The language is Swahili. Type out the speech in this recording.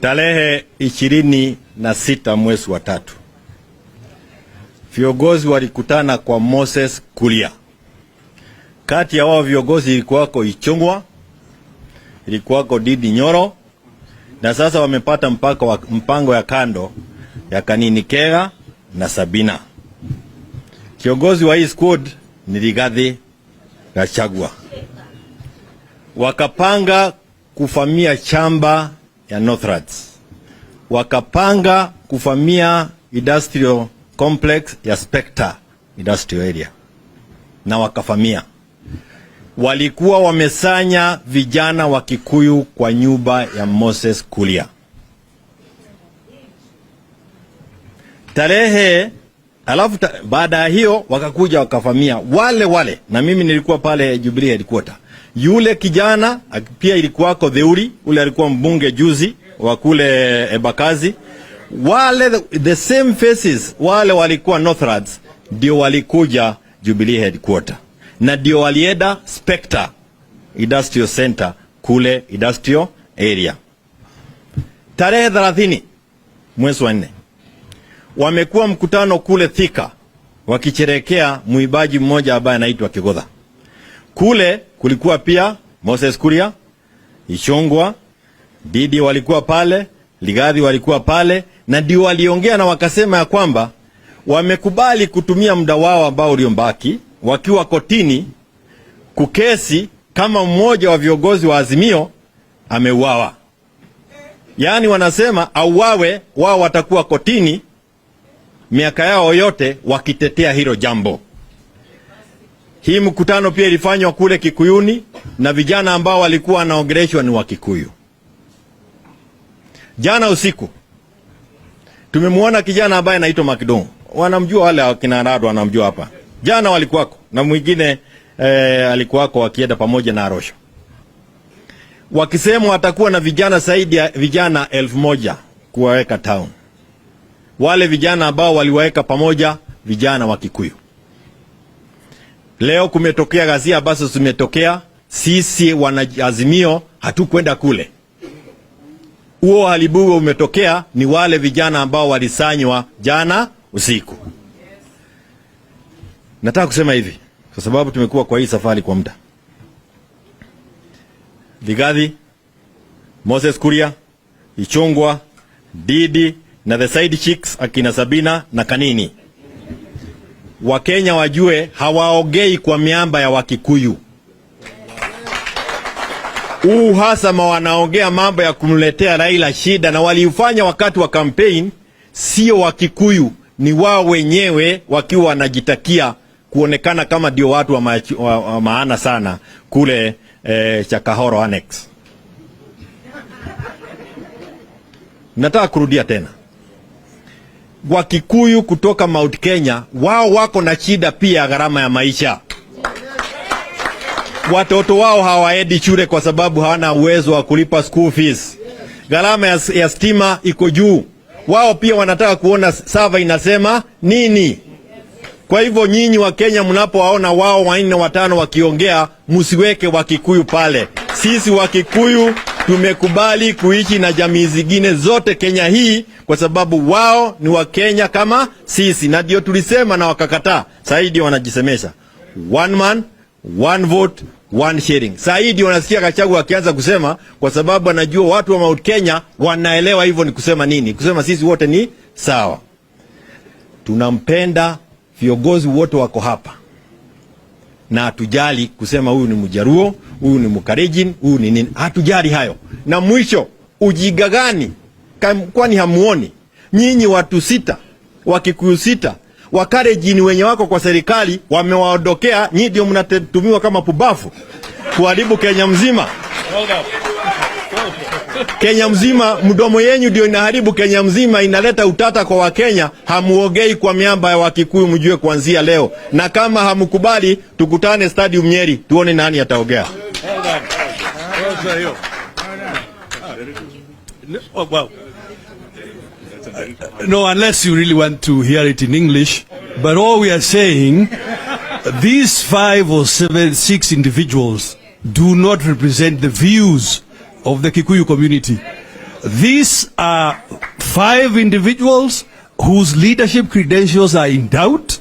Tarehe 26 mwezi wa tatu viongozi walikutana kwa Moses Kuria. Kati ya wao viongozi ilikuwako Ichung'wa, ilikuwako Didi Nyoro, na sasa wamepata mpango ya kando ya Kanini Kega na Sabina. Kiongozi wa hii squad ni Rigathi Gachagua. Wakapanga kufamia chamba ya Northlands, wakapanga kufamia industrial complex ya Spectre industrial area, na wakafamia. Walikuwa wamesanya vijana wa Kikuyu kwa nyumba ya Moses Kuria. Tarehe alafu baada ya hiyo wakakuja wakafamia wale wale, na mimi nilikuwa pale Jubilee headquarter. Yule kijana pia ilikuwako Theuri, ule alikuwa mbunge juzi wa kule Embakasi. Wale the same faces wale walikuwa Northlands ndio walikuja Jubilee headquarter na ndio walienda Spectre Industrial Center kule industrial area. Tarehe 30 mwezi wa 4 wamekuwa mkutano kule Thika wakicherekea muibaji mmoja ambaye anaitwa Kigodha. Kule kulikuwa pia Moses Kuria, Ichung'wa, Didi walikuwa pale, Ligathi walikuwa pale, na ndio waliongea na wakasema ya kwamba wamekubali kutumia muda wao ambao uliobaki wakiwa kotini kukesi kama mmoja wa viongozi wa Azimio ameuawa. Yaani wanasema auawe, wao watakuwa kotini miaka yao yote wakitetea hilo jambo. Hii mkutano pia ilifanywa kule Kikuyuni na vijana ambao walikuwa wanaongeleshwa ni wa Kikuyu. Jana usiku tumemwona kijana ambaye anaitwa Makidong. Wanamjua wale akina Rado wanamjua hapa. Jana walikuwako na mwingine alikuwako wakienda pamoja na Arosho. Wakisema watakuwa na vijana zaidi ya vijana 1000 kuwaweka town. Wale vijana ambao waliwaweka pamoja vijana wa Kikuyu. Leo kumetokea ghasia ambazo zimetokea. Sisi wanaazimio hatukwenda kule. Huo uharibifu umetokea ni wale vijana ambao walisanywa jana usiku. Nataka kusema hivi kwa sababu tumekuwa kwa hii safari kwa muda. Rigathi, Moses Kuria, Ichung'wa, Didi na the side chicks akina Sabina na Kanini. Wakenya wajue hawaongei kwa miamba ya Wakikuyu. Huu uhasama wanaongea mambo ya kumletea Raila shida, na waliufanya wakati wa campaign, sio Wakikuyu, ni wao wenyewe wakiwa wanajitakia kuonekana kama ndio watu wa maana sana kule Chakahoro Annex. Nataka kurudia tena, Wakikuyu kutoka Mount Kenya wao wako na shida pia gharama ya maisha. Watoto wao hawaendi shule kwa sababu hawana uwezo wa kulipa school fees. Gharama ya stima iko juu. Wao pia wanataka kuona sava inasema nini. Kwa hivyo nyinyi wa Kenya mnapowaona wao wanne watano wakiongea, msiweke Wakikuyu pale. Sisi Wakikuyu tumekubali kuishi na jamii zingine zote Kenya hii kwa sababu wao ni Wakenya kama sisi, na ndio tulisema na wakakataa. Sasa ndio wanajisemesha one man one vote one sharing. Sasa ndio wanasikia Gachagua akianza kusema, kwa sababu anajua watu wa Mount Kenya wanaelewa hivyo ni kusema nini, kusema sisi wote ni sawa. Tunampenda viongozi wote wako hapa na hatujali kusema huyu ni Mjaruo, huyu ni Mkalenjin, huyu ni nini, hatujali hayo. Na mwisho, ujinga gani? Kwani hamuoni nyinyi watu 6 Wakikuyu 6 Wakalenjin wenye wako kwa serikali wamewaondokea? Nyinyi ndio mnatumiwa kama pubafu kuharibu Kenya mzima. Kenya mzima, mdomo yenyu ndio inaharibu Kenya mzima, inaleta utata kwa Wakenya. Hamuogei kwa miamba ya Wakikuyu, mjue kuanzia leo. Na kama hamkubali, tukutane Stadium Nyeri tuone nani ataogea. Oh, well, no, unless you really want to hear it in English, but all we are saying, these 5 or 7, 6 individuals do not represent the views of the Kikuyu community. These are five individuals whose leadership credentials are in doubt.